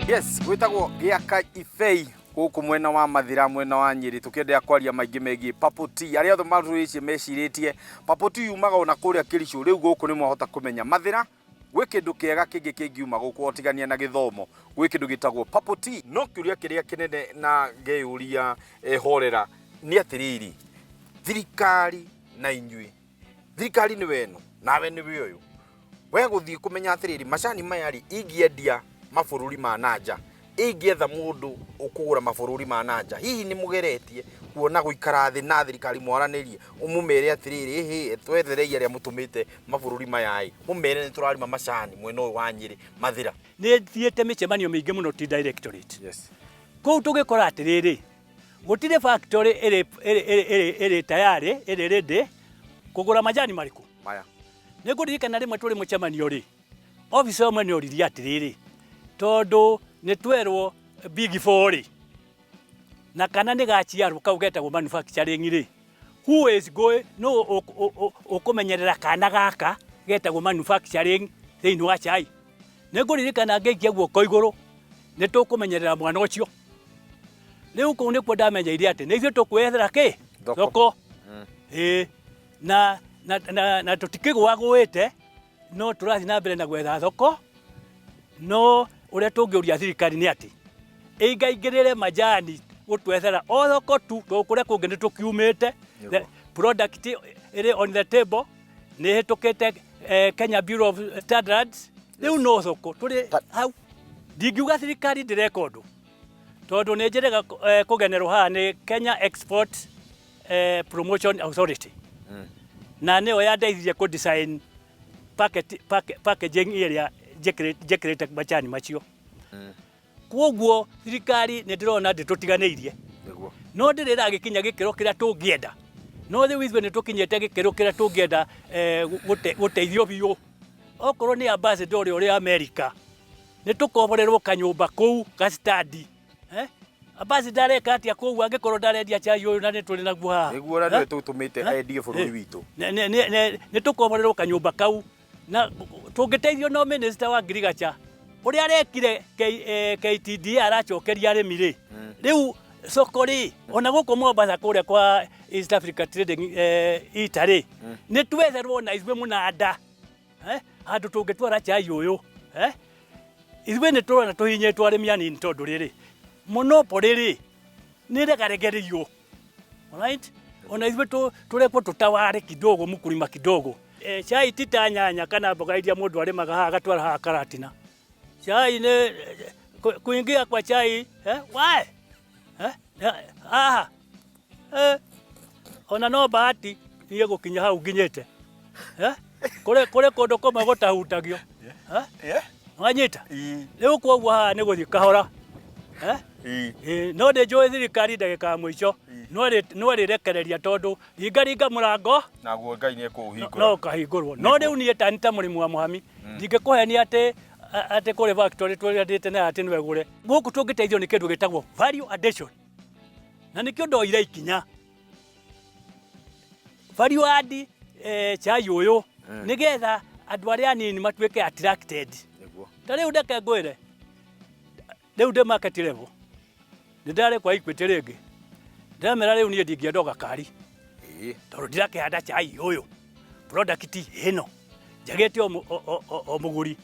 Yes, gwĩtagwo Gĩaka Ibei gũkũ mwena wa Mathira, mwena wa Nyĩrĩ, tũkĩenderea kwaria maingĩ megiĩ Purple Tea. Arĩa othe matũrĩtie mecirĩtie Purple Tea yumaga ona kũrĩa Kericho, rĩu gũkũ nĩ mwahota kũmenya Mathira gwĩ kĩndũ kĩega kĩngĩ kĩngiuma gũkũ otigania na gĩthomo, gwĩ kĩndũ gĩtagwo Purple Tea. No kĩũria kĩrĩa kĩnene na ngeyũria horera nĩ atĩrĩrĩ, thirikari na inyuĩ, thirikari nĩwe ĩno nawe nĩwe ũyũ, we gũthiĩ kũmenya atĩrĩrĩ, macani maya rĩ ingĩendia mabũrũri ma nanja, ingĩetha mũndũ ũkũgũra mabũrũri ma nanja, hihi nĩ mũgeretie kuona gũikara thĩ na thirikari mwaranĩrie, ũmũmere atĩrĩrĩ, ĩhĩ twetherei arĩa mũtũmĩte mabũrũri maya ĩ, mũmere nĩ tũrarĩma macani mwena ũyũ wa Nyĩrĩ Mathira. Nĩ thiĩte mĩcemanio mĩingĩ mũno ti directorate. Yes. Kũu tũgĩkora atĩrĩrĩ, gũtirĩ factory ĩrĩ, ĩrĩ, ĩrĩ, ĩrĩ, ĩrĩ tayarĩ, ĩrĩ ready kũgũra majani marĩkũ? Maya. Nĩ ngũririkana rĩmwe tũrĩ mũcemanio rĩ, officer ũmwe nĩ oririe atĩrĩrĩ, tondũ nĩ twerwo big four rĩ, na kana nĩ gaciarwo kau getagwo manufacturing rĩ, who is going, nũ ũkũmenyerera kana gaka getagwo manufacturing thĩinĩ wa chai? Nĩ ngũririkana ngĩikia guoko igũrũ, nĩ tũkũmenyerera mwana ũcio. Rĩu kũu nĩkuo ndamenyeire atĩ nĩ ithuĩ tũkwĩyethera kĩ? Thoko. Thoko. Ĩĩ. Na, na, na, na tũtikĩgũagũĩte no tũrathiĩ na mbere na gwetha thoko, no ũrĩa tũngĩũria thirikari nĩ atĩ ĩingaingĩrĩre majani gũtwethera o thoko tu, tondũ kũrĩa kũngĩ nĩ tũkiumĩte. The product ĩrĩ on the table nĩ ĩhĩtũkĩte Kenya Bureau of Standards, rĩu no thoko tũrĩ hau. Ndingiuga thirikari ndĩreka ũndũ, tondũ nĩ njĩrĩga kũgenerwo haha nĩ Kenya Export Promotion Authority, na nĩyo yandeithirie kũ design packaging ĩrĩa njĩkĩrĩte macani macio. Kwoguo thirikari nĩ ndĩrona ndĩtũtiganĩirie, no ndĩrĩ ĩragĩkinya gĩkĩro kĩrĩa tũngĩenda, no rĩu ithuĩ nĩ tũkinyĩte gĩkĩro kĩrĩa tũngĩenda gũteithio biũ. Okorwo nĩ ambassador ũrĩa ũrĩ America, nĩ tũkomborerwo kanyũmba kũu ga study. Ambassador areka atĩa kũu angĩkorwo ndarendia chai ũyũ na nĩ tũrĩ naguo haha? Nĩguo na nĩwe tũtũmĩte endie bũrũri witũ. Nĩ tũkomborerwo kanyũmba kau, na tũngĩteithio no minister wa ngirigacha ũrĩa arekire KTDA aracokeria arĩmi rĩ, rĩu soko rĩ, ona gũkũ Mombasa kũrĩa kwa East Africa Trading ita rĩ, nĩ twetherwo na ithuĩ mũnanda, handũ tũngĩtwara chai ũyũ. Ithuĩ nĩ tũrona tũhinyĩtwo arĩmi anini, tondũ rĩrĩ monopoly rĩ nĩ regaregerio. Alright? Ona ithuĩ tũrekwo tũtaware kidogo, mkulima kidogo. Chai ti ta nyanya kana mboga iria mũndũ arĩmaga haha agatwara haha karatina. Chai nĩ kuingia kwa chai, why? Haha. Ona no bahati niĩ gũkinya hau nginyĩte. Kũrĩ kũndũ kũmwe gũtahutagio. Wanyita? Rĩu kwoguo haha nĩ gũthiĩ kahora. No ndĩ njũĩ thirikari ndagĩka ya mũico no ĩrĩrekereria, tondũ ringaringa mũrango naguo Ngai nĩ ekũũhingũra, no ũkahingũrwo. No rĩu niĩ tani ta mũrĩmi wa mũhami ndingĩkũhenia atĩ kũrĩ factory twendete na atĩ no ĩgũre. Gũkũ tũngĩteithio nĩ kĩndũ gĩtagwo value addition, na nĩkĩo ndoire ikinya value add chai ũyũ, nĩgetha andũ arĩa anini matuĩke attracted. Ta rĩu ndeke ngwĩre, rĩu ndĩ market level, nĩ ndarĩ kwa Equity rĩngĩ, ndĩramera rĩu niĩ ndingĩenda gakari tondũ ndirakĩhanda chai ũyũ, product ĩno njagĩte o mũgũri.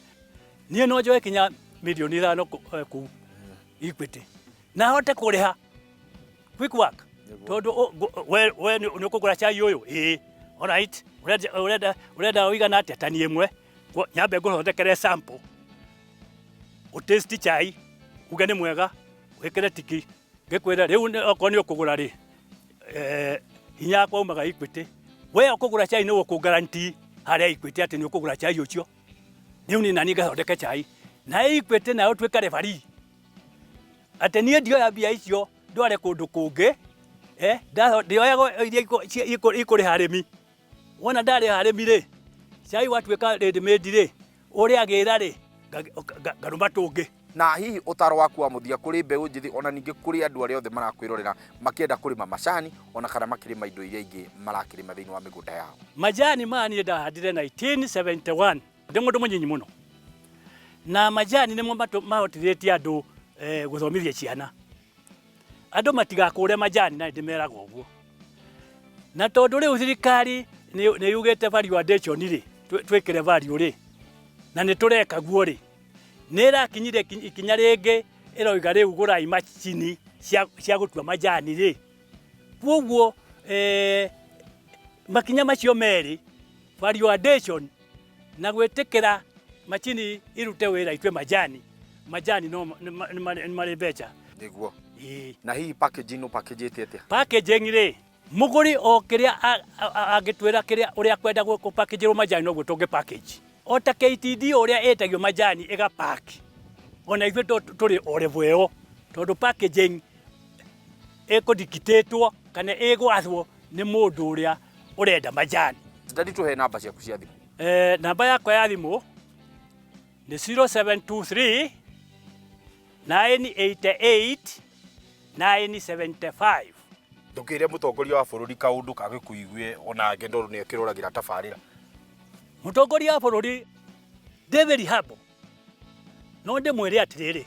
Niĩ no njoe kinya mirioni 5 kũu Equity na hote kũrĩha quick work, tondũ we nĩ ũkũgũra chai ũyũ, ĩĩ, alright, ũrenda ũigana atĩa? Tani 1, nyambe ngũthondekere sample, ũtaste chai, uge nĩ mwega, wĩkĩre tiki, ngĩkwĩre rĩu okorwo nĩ ũkũgũra rĩ, hinya yakwa umaga Equity, we ũkũgũra chai nĩ ũkũ guarantee harĩa Equity atĩ nĩ ũkũgũra chai ũcio. Rĩu niĩ nani ngathondeke chai na Equity nayo tuĩke referee, atĩ niĩ ndioya mbia icio ndware kũndũ kũngĩ, ndioyaga iria ikũrĩha arĩmi. Wona ndarĩha arĩmi rĩ, chai watuĩka ready made rĩ, ũrĩa agĩra rĩ, ngarũma tũngĩ. Na hihi ũtaro waku wa mũthia kũrĩ mbeũ njĩthĩ, ona ningĩ kũrĩ andũ arĩa othe marakwĩrorera makĩenda kũrĩma macani, ona kana makĩrĩma indo iria ingĩ marakĩrĩma thĩinĩ wa mĩgũnda yao? Majani maya niĩ ndahandire 1971 ndĩ mũndũ mũnyinyi mũno, na majani nĩmo mahotithĩtie andũ. Gũthomithia ciana andũ matigakũre majani na ndĩmeraga ũguo. Na tondũ rĩu thirikari nĩ yugĩte value addition rĩ, twĩkĩre value rĩ, na nĩ tũreka guo rĩ, nĩ ĩrakinyire ikinya rĩngĩ ĩroiga rĩu gũrai macini cia gũtua majani rĩ. Koguo makinya macio merĩ, value addition na gwĩtĩkĩra macini irute wĩra itue majani, majani no nĩ marĩ mbeca. Nĩguo. Ĩĩ. Na hihi packaging ũpackagĩte atĩa? Packaging rĩ, mũgũri o kĩrĩa angĩtwĩra kĩrĩa ũrĩa kwenda gũpackagĩrwo majani noguo tũngĩ package. O ta KTD ũrĩa ĩtagio majani ĩga pack, ona ithuĩ tũrĩ o level ĩyo, tondũ packaging ĩkũdictatwo kana ĩgwathwo nĩ mũndũ ũrĩa ũrenda majani. Ndadi, tũhe namba ciaku cia thimũ. Namba yakwa ya thimũ nĩ 0723 988 975. Ndũkĩre mũtongoria wa bũrũri kaũndũ kagĩkũigue onake tondũ nĩ akĩroragĩra tabarĩra. Mũtongoria wa bũrũri David Habo, no ndĩmwĩre atĩrĩrĩ,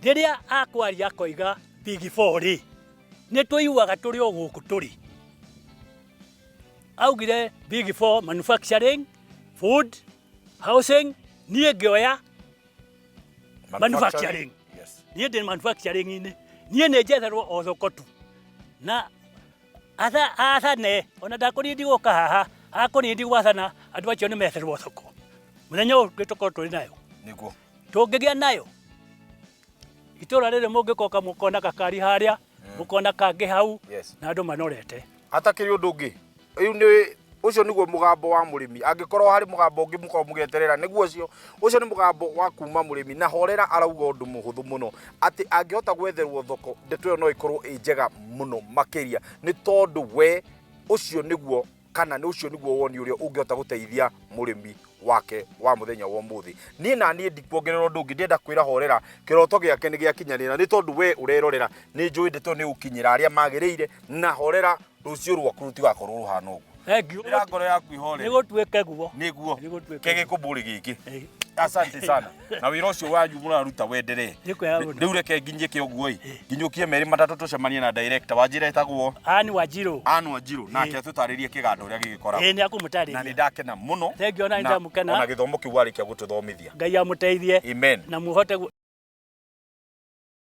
rĩrĩa akwaria akoiga Big Four rĩ, nĩ tũiguaga tũrĩ o gũkũ tũrĩ. Augire Big Four: manufacturing, food, housing. Niĩ ngĩoya manufacturing. Niĩ ndĩ manufacturing-inĩ, niĩ nĩ njetherwo o thoko tu na athane ona ndakũrindi gũka haha akũrindi gwathana, andũ acio nĩ metherwo thoko. Mũthenya ũyũ ũngĩ tũkorwo tũrĩ nayo. Tũngĩgĩa nayo itũra rĩrĩ, mũngĩkoka mũkona gakari harĩa, mũkona kangĩ hau na andũ manorete. Hatakĩrĩ ũndũ ũngĩ, rĩu nĩ ũcio nĩguo mũgambo wa mũrĩmi. Angĩkorwo harĩ mũgambo ũngĩ mũkorwo mũgĩeterera, nĩguo ũcio. Ũcio nĩ mũgambo wa kuma mũrĩmi na Horera arauga ũndũ mũhũthũ mũno, atĩ angĩhota gwetherwo thoko, ndeto ĩyo no ĩkorwo ĩ njega mũno makĩria, nĩ tondũ we ũcio nĩguo kana nĩ ũcio nĩguo woni ũrĩa ũngĩhota gũteithia mũrĩmi wake wa mũthenya wa ũmũthĩ. Niĩ na niĩ ndikuongerera ũndũ ũngĩ, ndĩrenda kwĩra Horera kĩroto gĩake nĩ gĩakinyanĩra, nĩ tondũ we ũrerorera nĩ njũĩ ndeto nĩ ũkinyĩra arĩa magĩrĩire. Na Horera, rũciũ rwaku rũtigakorwo rũhana ũguo. Thank you. Ĩra ngoro yaku ihorere. Nĩ gũtuĩke guo. Nĩguo. Nĩ gũtuĩke. Kegĩkũmbũrĩ gĩkĩ. Ĩ. Asante sana na wĩra ũcio wanyu mũraruta wenderee. Nĩ kwega mũno. Rĩu reke nginyie kĩoguo ĩ, nginyũkie merĩ matatũ tũcemanie na director wa njĩra ĩtagwo Ann Wanjirũ. Ann Wanjirũ, nake atũtarĩrie kĩganda ũrĩa gĩgĩkoragwo. Ĩ, nĩ Na nĩ akũmũtarĩria. Ndakena mũno. Thank you, ona nĩ Na ndamũkena. Ona gĩthomo kĩu warĩkia gũtũthomithia. Ngai amũteithie Amen. Na mũhote.